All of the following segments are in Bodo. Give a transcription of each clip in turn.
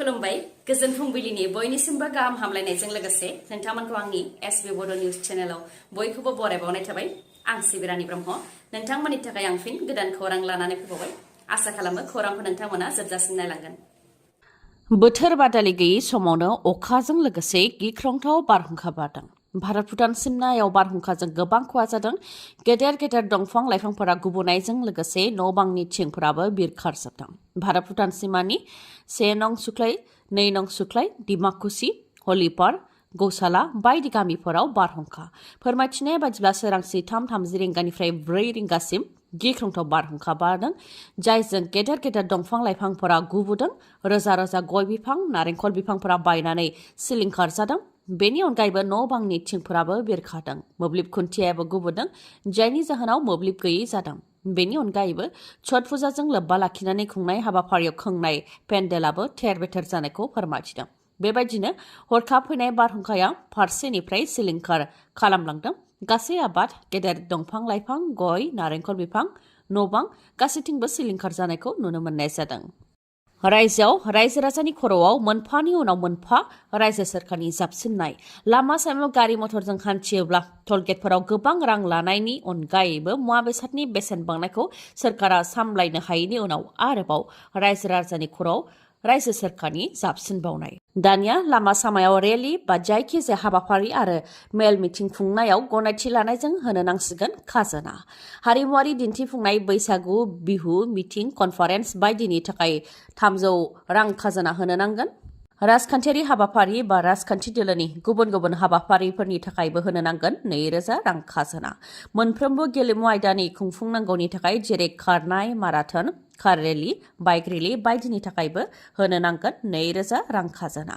खुलुमबाय गोजोन फुंबिलिनि बयनिसिमबो गाहाम हामलायनायजों लोगोसे नोंथांमोनखौ आंनि एसबी बड' निउज चेनेलाव बयखौबो बरायबावनाय थाबाय। आं सिबिरानि ब्रह्म नोंथांमोननि थाखाय आं फिन गोदान खौरां लानानै फैबावबाय। आसा खालामो खौरांखौ नोंथांमोना जोबजासिम नायलांगोन। बोथोर बादालि गैयै समावनो अखाजों लोगोसे गिख्रंथाव बारहुंखा बारदों। भारत भुटान सिमनायाव बारहुंखाजों गोबां खहा जादों। गेदेर गेदेर दंफां लाइफांफोरा गुबुनायजों लोगोसे न' बांनि थिंफोराबो बिरखारजोबदों। भारत भुटान सिमानि 1 नं सुख्लाय 2 नं सुख्लाय डिमाकुसि हलिपार गौसाला बायदि गामिफोराव बारहुंखा। फोरमायथिनाय बादिब्ला सोरांसि 3:30 रिंगानिफ्राय 4 रिंगासिम गिख्रंथाव बारहुंखा बारदों, जायजों गेदेर गेदेर दंफां लाइफांफोरा गुबुदों। रोजा रोजा गय बिफां नारेंखल बिफांफोरा बायनानै सिलिंखार जादों। बेनि अनगायैबो न' बांनि थिंफोराबो बिरखादों। मोब्लिब खुन्थियायाबो गुबुदों, जायनि जाहोनाव मोब्लिब गैयै जादों। बेनि अनगायैबो छठ फुजाजों लोब्बा लाखिनानै खुंनाय हाबाफारियाव खोंनाय पेन्डेलाबो थेर बेथेर जानायखौ फोरमायथिदों। बेबायदिनो हरखाब फैनाय बारहुंखाया फारसेनिफ्राय सिलिंखार खालामलांदों। गासै आबाद, गेदेर दंफां लाइफां, गय नारेंखल बिफां, न' बां गासैथिंबो सिलिंखार जानायखौ नुनो मोननाय जादों। रायजोआव रायजो राजानि खर'आव मोनफानि उनाव मोनफा रायजो सोरखारनि जाबसिननाय। लामा सामायाव गारि मथरजों हान्थियोब्ला टलगेटफोराव गोबां रां लानायनि अनगायैबो मुवा बेसादनि बेसेन बांनायखौ सोरखारा सामलायनो हायैनि उनाव आरोबाव रायजो राजानि खर'आव रायजो सोरखारनि जाबसिनबावनाय। दानिया लामा सामायाव रेलि बा जायखिजाया हाबाफारि आरो मेल मिथिं खुंनायाव गनायथि लानायजों होनो नांसिगोन खाजोना। हारिमुवारि दिन्थिफुंनाय, बैसागु, बिहु, मिथिं, कनफारेन्स बायदिनि थाखाय 300 रां खाजोना होनो नांगोन। राजखान्थियारि हाबाफारि बा राजखान्थि दोलोनि गुबुन गुबुन हाबाफारिफोरनि थाखायबो होनो नांगोन 2000 रां खाजोना। मोनफ्रोमबो गेलेमु आयदानि खुंफुंनांगौनि थाखाय जेरै खारनाय, marathon, car rally, bike rally बायदिनि थाखायबो होनो नांगोन 2000 रां खाजोना।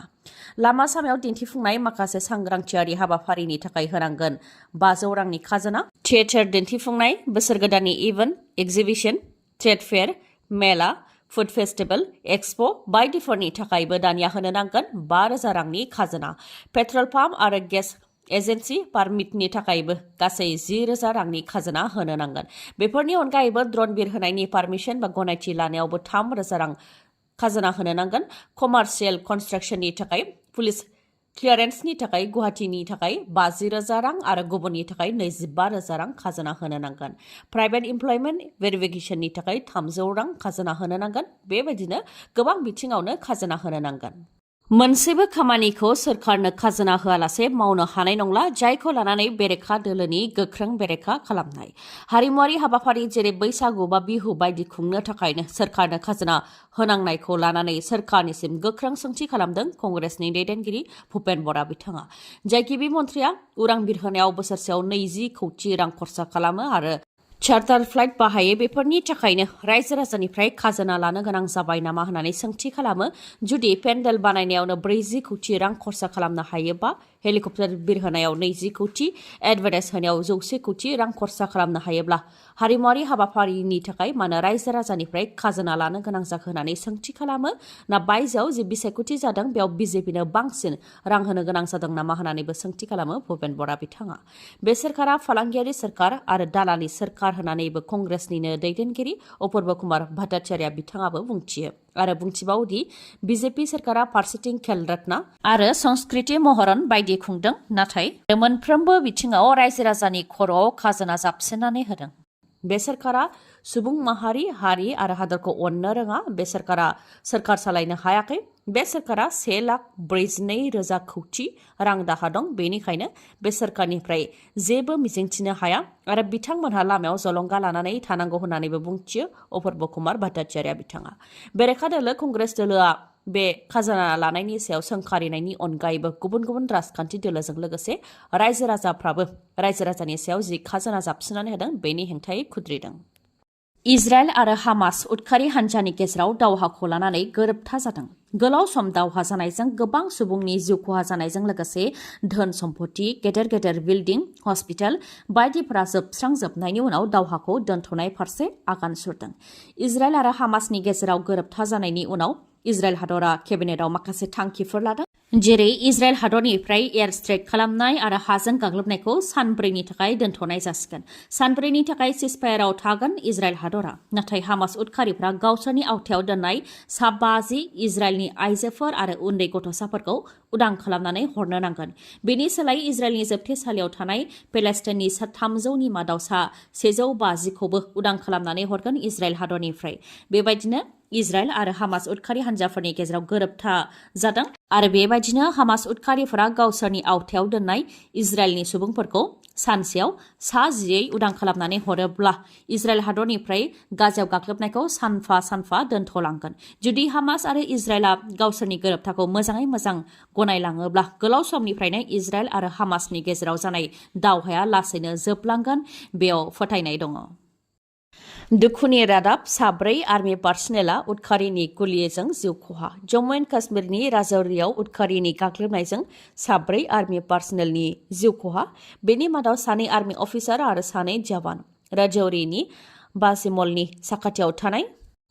लामा सामायाव दिन्थिफुंनाय माखासे सांग्रांथियारि हाबाफारिनि थाखाय होनांगोन 500 रांनि खाजोना। थियेटार दिन्थिफुंनाय, बोसोर गोदाननि इभेन्ट, एक्जिबिसन, ट्रेड फेयार, मेला, फुड फेस्टिभेल, एक्सप' बायदिफोरनि थाखायबो दानिया होनो नांगोन 5000 रांनि खाजोना। पेट्रल पाम्प आरो गेस एजेन्सि पारमिटनि थाखायबो गासै 10000 रांनि खाजोना होनो नांगोन। बेफोरनि अनगायैबो ड्रन बिरहोनायनि पारमिसन बा गनायथि लानायावबो 3000 रां खाजोना होनो नांगोन। कमार्शियेल कनस्ट्राक्सननि थाखाय, पुलिस क्लियारेन्सनि थाखाय गुवाहाटीनि थाखाय 50000 रां आरो गुबुननि थाखाय 25000 रां खाजोना होनो नांगोन। प्राइभेट इमप्लयमेन्ट भेरिफिकेसननि थाखाय 300 रां खाजोना होनो नांगोन। बेबायदिनो गोबां बिथिङावनो खाजोना होनो नांगोन। मोनसेबो खामानिखौ सोरखारनो खाजोना होआलासे मावनो हानाय नंला, जायखौ लानानै बेरेखा दोलोनि गोख्रों बेरेखा खालामनाय। हारिमुवारि हाबाफारि जेरै बैसागु बा बिहु बायदि खुंनो थाखायनो सोरखारनो खाजोना होनांनायखौ लानानै सोरखारनिसिम गोख्रों सोंथि खालामदों कंग्रेसनि दैदेनगिरि भुपेन बरा बिथाङा। जाय गिबि मन्थ्रिया उरां बिरहोनायाव बोसोरसेयाव 20 कौटि रां खरसा खालामो आरो चार्टार फ्लाइट बाहायो, बेफोरनि थाखायनो रायजो राजानिफ्राय खाजोना लानो गोनां जाबाय नामा होननानै सोंथि खालामो। जुदि पेन्डेल बानायनायावनो 40 कौटि रां खरसा खालामनो हायोबा, हेलिकप्टार बिरहोनायाव 20 कौटि, एडभार्टाइज होनायाव 100 कौटि रां खरसा खालामनो हायोब्ला हारिमुवारि हाबाफारिनि थाखाय मानो रायजो राजानिफ्राय खाजोना लानो गोनां जाखो होननानै सोंथि खालामो। ना बायजोआव जे बिसायख'थि जादों बेयाव बिजेपिनो बांसिन रां होनो गोनां जादों नामा होननानैबो सोंथि खालामो भुपेन बरा बिथाङा। बे सोरखारा फालांगियारि सोरखार आरो दालालि सोरखार होननानैबो कंग्रेसनिनो दैदेनगिरि अपूर्व कुमार भट्टाचार्य बिथाङाबो बुंथियो आरो बुंथिबावदि बिजेपि सोरखारा फारसेथिं खेल रत्ना आरो संस्कृति महरन बायदि खुंदों, नाथाय मोनफ्रोमबो बिथिङाव रायजो राजानि खर'आव खाजोना जाबसिननानै होदों। बे सोरखारा सुबुं माहारि, हारि आरो हादरखौ अननो रोङा। बे सोरखारा सोरखार सालायनो हायाखै। बे सोरखारा 1,42,000 कौटि रां दाहा दं। बेनिखायनो बे सोरखारनिफ्राय जेबो मिजिंथिनो हाया आरो बिथांमोनहा लामायाव जलंगा लानानै थानांगौ होननानैबो बुंथियो अपूर्व कुमार भट्टाचार्य बिथाङा। बेरेखा दोलो कंग्रेस दोलोआ बे खाजोना लानायनि सायाव सोंखारिनायनि अनगायैबो गुबुन गुबुन राजखान्थि दोलोजों लोगोसे रायजो राजाफ्राबो रायजो राजानि सायाव जि खाजोना जाबसिननानै होदों बेनि हेंथायै खुद्रिदों। इजराइल आरो हामास उदखारि हान्जानि गेजेराव दावहाखौ लानानै गोरोबथा जादों। गोलाव सम दावहा जानायजों गोबां सुबुंनि जिउ खहा जानायजों लोगोसे धोन सम्पति, गेदेर गेदेर बिल्डिं, हस्पिटाल बायदिफोरा जोबस्रांजोबनायनि उनाव दावहाखौ दोनथ'नाय फारसे आगान सुरदों। इजराइल आरो हामासनि गेजेराव गोरोबथा जानायनि उनाव इजराइल हादरा केबिनेटआव माखासे थांखिफोर लादों, जेरै इजराइल हादरनिफ्राय एयार स्ट्राइक खालामनाय आरो हाजों गाग्लोबनायखौ सानब्रैनि थाखाय दोनथ'नाय जासिगोन। सानब्रैनि थाखाय सिजफायाराव थागोन इजराइल हादरा। नाथाय हामास उदखारिफ्रा गावसोरनि आवथायाव दोननाय 50 इजराइलनि आइजोफोर आरो उन्दै गथ'साफोरखौ उदां खालामनानै हरनो नांगोन। बेनि सोलाय इजराइलनि जोबथेसालियाव थानाय पेलेस्टाइननि 300नि मादाव 150खौबो उदां खालामनानै हरगोन इजराइल हादरनिफ्राय। बेबायदिनो इजराइल आरो हामास उदखारि हान्जाफोरनि गेजेराव गोरोबथा जादों आरो बेबायदिनो हामास उदखारिफोरा गावसोरनि आवथायाव दोननाय इजराइलनि सुबुंफोरखौ सानसेयाव 10 उदां खालामनानै हरोब्ला इजराइल हादरनिफ्राय गाजायाव गाग्लोबनायखौ सानफा दोनथ'लांगोन। जुदि हामास आरो इजराइलआ गावसोरनि गोरोबथाखौ मोजाङै मोजां गनायलाङोब्ला गोलाव समनिफ्रायनो इजराइल आरो हामासनि गेजेराव जानाय दावहाया लासैनो जोबलांगोन, बेयाव फोथायनाय दङ। दुखुनि रादाब, 4 आर्मि पार्सनेला उदखारिनि गुलिजों जिउ खहा। जम्मु एन्ड काश्मीरनि राजौरीआव उदखारिनि गाग्लोबनायजों 4 आर्मि पार्सनेलनि जिउ खहा। बेनि मादाव 2 आर्मि अफिसार आरो 2 जवान। राजौरीनि बाजिमलनि साखाथियाव थानाय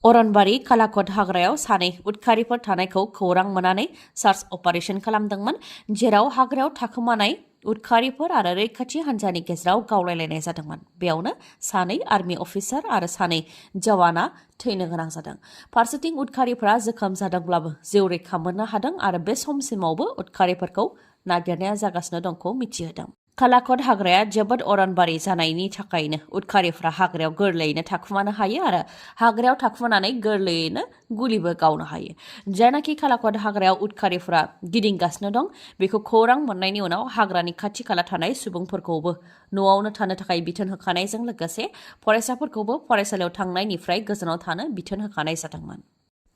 अरनबारि कालाकट हाग्रायाव 2 उदखारिफोर थानायखौ खौरां मोननानै सार्च अपारेशन खालामदोंमोन, जेराव हाग्रायाव थाखोमानाय उदखारिफोर आरो रैखाथि हान्जानि गेजेराव गावलायलायनाय जादोंमोन। बेयावनो 2 आर्मि अफिसार आरो 2 जवाना थैनो गोनां जादों। फारसेथिं उदखारिफोरा जोखोम जादोंब्लाबो जिउ रैखा मोननो हादों आरो बे समसिमावबो उदखारिफोरखौ नागिरनाया जागासिनो दंखौ मिथिहोदों। कालाकट हाग्राया जोबोद अरनबारि जानायनि थाखायनो उदखारिफ्रा हाग्रायाव गोरलैयैनो थाखुमानो हायो आरो हाग्रायाव थाखुमानानै गोरलैयैनो गुलिबो गावनो हायो। जायनाखि कालाकट हाग्रायाव उदखारिफ्रा गिदिंगासिनो दं, बेखौ खौरां मोननायनि उनाव हाग्रानि खाथि खाला थानाय सुबुंफोरखौबो न'आवनो थानो थाखाय बिथोन होखानायजों लोगोसे फरायसाफोरखौबो फरायसालियाव थांनायनिफ्राय गोजानाव थानो बिथोन होखानाय जादोंमोन।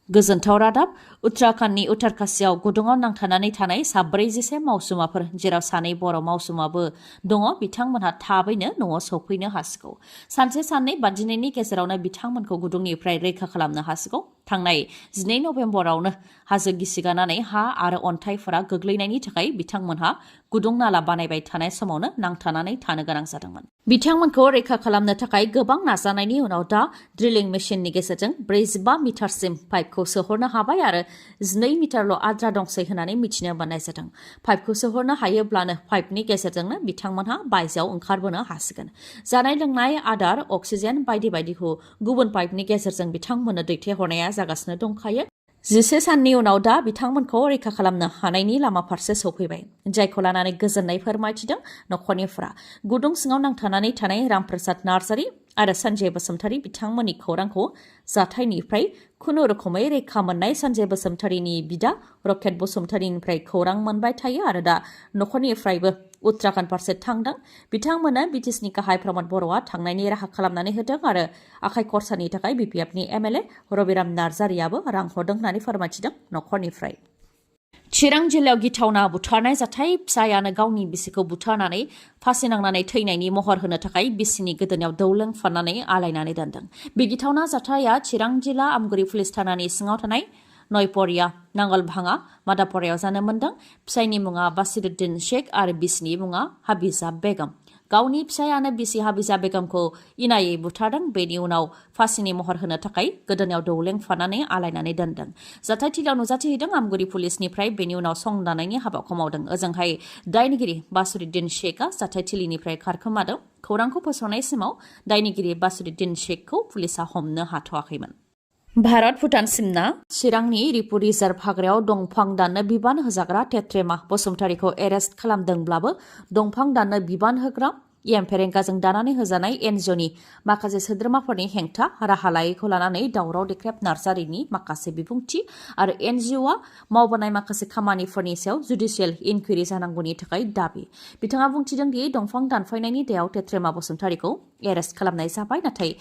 गोजोनथाव रादाब, उत्तराखन्डनि उत्तरकाशीआव गुदुङाव नांथानानै थानाय 44 मावसुमाफोर, जेराव 2 बर' मावसुमाबो दङ, बिथांमोनहा थाबैनो न'आव सौफैनो हासिगौ। सानसे साननै बा दिनैनि गेजेरावनो बिथांमोनखौ गुदुंनिफ्राय रैखा खालामनो हासिगौ। थांनाय 12 नबेम्बरावनो हाजो गिसिगानानै हा आरो अन्थाइफोरा गोग्लैनायनि थाखाय बिथांमोनहा गुदुं नाला बानायबाय थानाय समावनो नांथानानै थानो गोनां जादोंमोन। बिथांमोनखौ रैखा खालामनो थाखाय गोबां नाजानायनि उनाव दा ड्रिलिं मेसिननि गेजेरजों 45 मिटारसिम पाइपखौ सोहरनो हाबाय आरो 12 मिटारल' आद्रा दंसै होननानै मिथिनो मोननाय जादों। पाइपखौ सोहरनो हायोब्लानो पाइपनि गेजेरजोंनो बिथांमोनहा बायजोआव ओंखारबोनो हासिगोन। जानाय लोंनाय, आदार, अक्सिजेन बायदि बायदिखौ गुबुन पाइपनि गेजेरजों बिथांमोननो दैथायहरनाया जागासिनो दंखायो। 11 साननि उनाव दा बिथांमोनखौ रैखा खालामनो हानायनि लामा फारसे सौफैबाय, जायखौ लानानै गोजोननाय फोरमायथिदों नखरनिफ्रा। गुदुं सिङाव नांथानानै थानाय रामप्रसाद नार्जारी आरो सन्जय बसुमतारी बिथांमोननि खौरांखौ जाथायनिफ्राय खुनुरुखुमै रैखा मोननाय सन्जय बसुमतारीनि बिदा रकेट बसुमतारीनिफ्राय खौरां मोनबाय थायो आरो दा नखरनिफ्रायबो उत्तराखन्ड फारसे थांदों। बिथांमोना बिटिसिनि गाहाय प्रमद बर'आ थांनायनि राहा खालामनानै होदों आरो आखाइ खरसानि थाखाय बिपिएफनि एमएलए रबिराम नार्जारीआबो रां हरदों होननानै फोरमायथिदों नखरनिफ्राय। चिरां जिल्लायाव गिथावना बुथारनाय जाथाय, फिसायानो गावनि बिसिखौ बुथारनानै फासि नांनानै थैनायनि महर होनो थाखाय बिसिनि गोदोनायाव दौ लोंफानानै आलायनानै दोनदों। बे गिथावना जाथाया चिरां जिल्ला आमगुरि पुलिस थानानि सिङाव थानाय नयपरिया नांगलभाङा मादापरायाव जानो मोन्दों। फिसायनि मुङा बासिरुद्दिन शेख आरो बिसिनि मुङा हाबिजा बेगम। गावनि फिसायानो बिसि हाबिजा बेगमखौ इनायै बुथारदों। बेनि उनाव फासिनि महर होनो थाखाय गोदोनायाव दौ लेंफानानै आलायनानै दोनदों। जाथायथिलियाव नुजाथिहैदों आमगुरि पुलिसनिफ्राय बेनि उनाव संदानायनि हाबाखौ मावदों। ओजोंहाय दायनिगिरि बासिरुद्दिन शेखआ जाथायथिलिनिफ्राय खारखोमादों। खौरांखौ फोसावनाय समाव दायनिगिरि बासिरुद्दिन शेखखौ पुलिसा हमनो हाथ'वाखैमोन। भारत भुटान सिमना चिरांनि रिपु रिजार्भ हाग्रायाव दंफां दाननो बिबान होजाग्रा टेट्रेमा बसुमतारीखौ एरेस्ट खालामदोंब्लाबो दंफां दाननो बिबान होग्रा फेरेंगाजों दानानै होजानाय एनजिअनि माखासे सोद्रोमाफोरनि हेंथा राहा लायैखौ लानानै दावराव देख्रेब नार्जारीनि माखासे बिबुंथि आरो एनजिअआ मावबोनाय माखासे खामानिफोरनि सायाव जुडिशियेल इनकुवेरि जानांगौनि थाखाय दाबि। बिथाङा बुंथिदों दि दंफां दानफायनायनि दायाव टेट्रेमा बसुमतारीखौ एरेस्ट खालामनाय जाबाय, नाथाय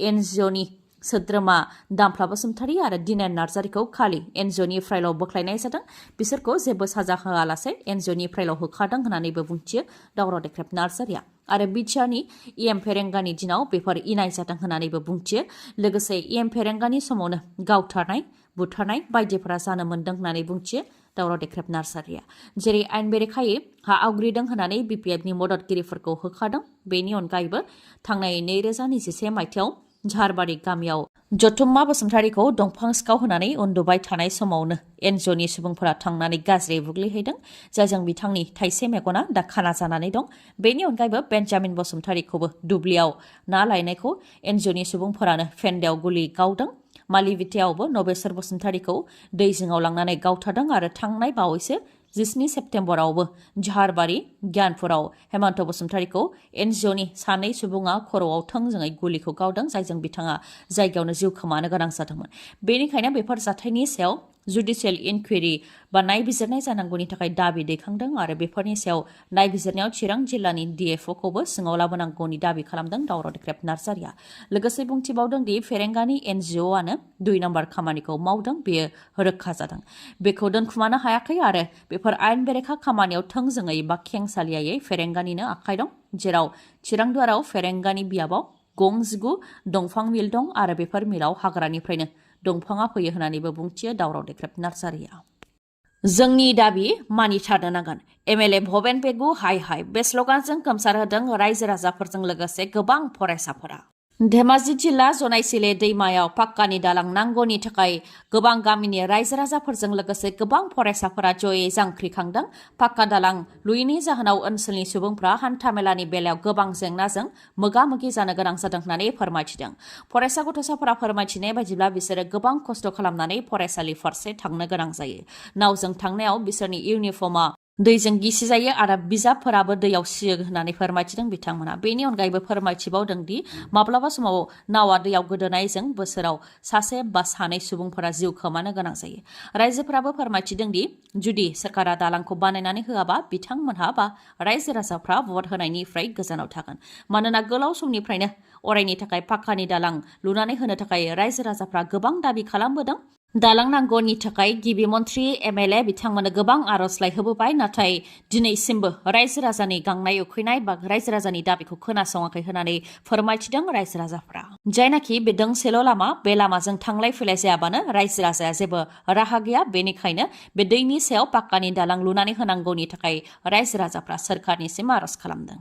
एनजिअनि सोद्रोमा दामफ्ला बसुमतारी आरो दिनेन नार्जारीखौ खालि एनजिअनिफ्रायल' बोख्लायनाय जादों। बिसोरखौ जेबो साजा होआलासे एनजिअनिफ्रायल' होखारदों होननानैबो बुंथियो दावराव देख्रेब नार्जारीया। आरो बिटिआरनि फेरेंगानि दिनाव बेफोर इनाय जादों होननानैबो बुंथियो। लोगोसे फेरेंगानि समावनो गावथारनाय, बुथारनाय बायदिफोरा जानो मोन्दों होननानै बुंथियो दावराव देख्रेब नार्जारीया। जेरै आयेन बेरेखायै हा आवग्रिदों होननानै बिपिएफनि मददगिरिफोरखौ होखारदों। बेनि अनगायैबो थांनाय 2021 मायथाइयाव झारबारि गामियाव जथुम्मा बसुमतारीखौ दंफां सिखाव होनानै उन्दुबाय थानाय समावनो एनजिअनि सुबुंफोरा थांनानै गाज्रि बुग्लिहैदों, जायजों बिथांनि थाइसे मेगना दा खाना जानानै दं। बेनि अनगायैबो बेन्जामिन बसुमतारीखौबो दुब्लियाव ना लायनायखौ एनजिअनि सुबुंफोरानो फेन्दायाव गुलि गावदों। मालिबिटियावबो नबेसर बसुमतारीखौ दै जिङाव लांनानै गावथारदों आरो थांनाय बावैसो 17 सेप्तेम्बरावबो झारबारि गियानपुराव हेमन्त बसुमतारीखौ एनजिअनि सानै सुबुङा खर'आव थोंजोङै गुलिखौ गावदों, जायजों बिथाङा जायगायावनो जिउ खोमानो गोनां जादोंमोन। बेनिखायनो बेफोर जाथायनि सायाव जुडिसियेल इनकुवेरि बा नायबिजिरनाय जानांगौनि थाखाय दाबि दैखांदों आरो बेफोरनि सायाव नायबिजिरनायाव चिरां जिल्लानि डिएफअखौबो सिङाव लाबोनांगौनि दाबि खालामदों दावराव देख्रेब नार्जारिया। लोगोसे बुंथिबावदों दि फेरेंगानि एनजिअआनो 2 नम्बर खामानिखौ मावदों, बेयो रोखा जादों। बेखौ दोनखुमानो हायाखै आरो बेफोर आयेन बेरेखा खामानियाव थोंजोङै बा खेंसालियायै फेरेंगानिनो आखाइ दं, जेराव चिरांदुवाराव फेरेंगानि बियाबाव गं 19 दंफां मिल दं आरो बेफोर मिलाव हाग्रानिफ्रायनो दंफाङा फैयो होननानैबो बुंथियो दावराव देख्रेब नार्जारिया। जोंनि दाबि मानिथारनो नांगोन। एमएलए भबेन पेगु हाय हाय बे स्लगानजों गोमसारहोदों रायजो राजाफोरजों लोगोसे गोबां फरायसाफोरा। धेमाजि जिल्ला जनायसिले दैमायाव पाक्कानि दालां नांगौनि थाखाय गोबां गामिनि रायजो राजाफोरजों लोगोसे गोबां फरायसाफोरा जयै जांख्रिखांदों। पाक्का दालां लुयैनि जाहोनाव ओनसोलनि सुबुंफ्रा हान्थामेलानि बेलायाव गोबां जेंनाजों मोगा मोगि जानो गोनां जादों होननानै फोरमायथिदों। फरायसा गथ'साफोरा फोरमायथिनाय बायदिब्ला बिसोरो गोबां खस्थ' खालामनानै फरायसालि फारसे थांनो गोनां जायो। नावजों थांनायाव बिसोरनि इउनिफर्मआ दैजों गिसि जायो आरो बिजाबफोराबो दैयाव सियो होननानै फोरमायथिदों बिथांमोना। बेनि अनगायैबो फोरमायथिबावदों दि माब्लाबा समाव नावा दैयाव गोदोनायजों बोसोराव सासे बा सानै सुबुंफोरा जिउ खोमानो गोनां जायो। रायजोफोराबो फोरमायथिदों दि जुदि सोरखारा दालांखौ बानायनानै होआबा बिथांमोनहा बा रायजो राजाफ्रा भट होनायनिफ्राय गोजानाव थागोन। मानोना गोलाव समनिफ्रायनो अरायनि थाखाय पाक्कानि दालां लुनानै होनो थाखाय रायजो राजाफ्रा गोबां दाबि खालामबोदों। दालां नांगौनि थाखाय गिबि मन्त्रि एमएलए बिथांमोननो गोबां आर'जलाइ होबोबाय, नाथाय दिनैसिमबो रायजो राजानि गांनाय उखैनाय बा रायजो राजानि दाबिखौ खोनासङाखै होननानै फोरमायथिदों रायजो राजाफ्रा। जायनाखि बे दोंसेल' लामा, बे लामाजों थांलाय फैलाय जायाबानो रायजो राजाया जेबो राहा गैया। बेनिखायनो बे दैनि सायाव पाक्कानि दालां लुनानै होनांगौनि थाखाय रायजो राजाफ्रा सोरखारनिसिम आर'ज खालामदों।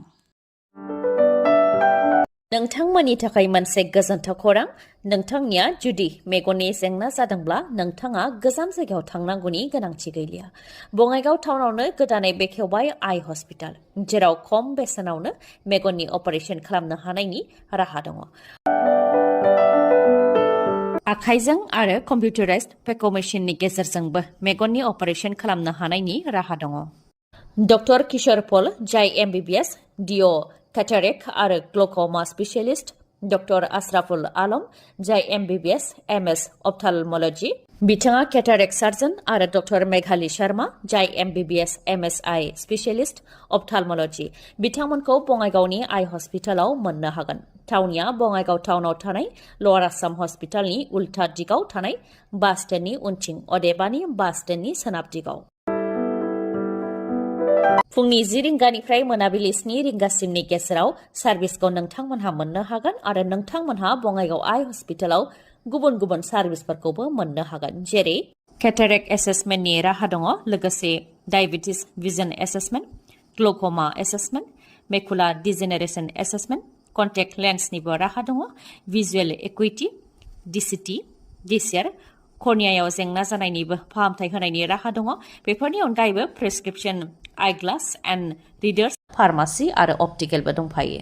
नोंथांमोननि थाखाय मोनसे गोजोनथाव खौरां। नोंथांनिया जुदि मेगननि जेंना जादोंब्ला नोंथाङा गोजान जायगायाव थांनांगौनि गोनांथि गैलिया। बङाइगाव टाउनावनो गोदानै बेखेवबाय आइ हस्पिटाल, जेराव खम बेसेनावनो मेगननि अपारेशन खालामनो हानायनि राहा दङ। आखाइजों आरो कम्पिउटाराइज्ड फेक' मेसिननि गेजेरजोंबो मेगननि अपारेशन खालामनो हानायनि राहा दङ। डक्टर किशोर पल, जाय एमबिबिएस डिअ कैटारेक्ट आरो ग्लक'मा स्पेशलिस्ट, डक्टर आशराफुल आलम, जाय एमबिबिएस एमएस अप्थाल्मोलॉजी, बिथाङा कैटारेक्ट सार्जन, आरो डक्टर मेघाली शर्मा, जाय एमबिबिएस एमएसआई स्पेशलिस्ट अप्थाल्मोलॉजी, बिथांमोनखौ बङाइगावनि आइ हस्पिटालाव मोननो हागोन। थावनिया बङाइगाव टाउनाव थानाय लवार आसाम हस्पिटालनि उल्था दिगाव थानाय बास स्टेन्डनि उनथिं, अदेबानि बास स्टेन्डनि सोनाब दिगाव। फुंनि 10 रिंगानिफ्राय मोनाबिलि 7 रिंगासिमनि गेजेराव सार्भिसखौ नोंथांमोनहा मोननो हागोन आरो नोंथांमोनहा बङाइगाव आइ हस्पिटालाव गुबुन गुबुन सार्भिसफोरखौबो मोननो हागोन, जेरै कैटारेक्ट एसेसमेन्टनि राहा दङ, लोगोसे diabetes vision assessment, glaucoma assessment, macular degeneration assessment, contact लेन्सनिबो राहा दङ, भिजुएल एकुइटि, डिसिटि, डिसिआर, कर्नियायाव जेंना जानायनिबो फाहामथाय होनायनि राहा दङ। बेफोरनि अनगायैबो प्रेसक्रिप्शन आइग्लास एन्ड रिडार्स, फार्मासि आरो अप्टिकेलबो दंफायो।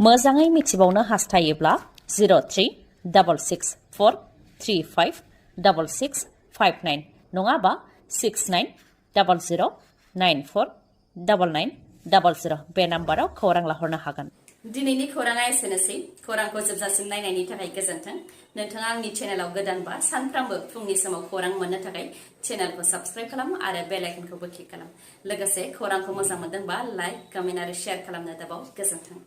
मोजाङै मिथिबावनो हास्थायोब्ला 0366435659 नङाबा 6900949900 बे नाम्बाराव खौरां लाहरनो हागोन। दिनैनि खौराङा एसेनोसै। खौरांखौ जोबजासिम नायनायनि थाखाय गोजोन्थों। नोंथाङा आंनि चेनेलाव गोदानबा सानफ्रामबो फुंनि समाव खौरां मोननो थाखाय चेनेलखौ साबस्क्राइब खालाम आरो बेल आइकनखौबो क्लिक खालाम। लोगोसे खौरांखौ मोजां मोनदोंबा लाइक, कमेन्ट आरो शेयार खालामनो दाबाव। गोजोन्थों।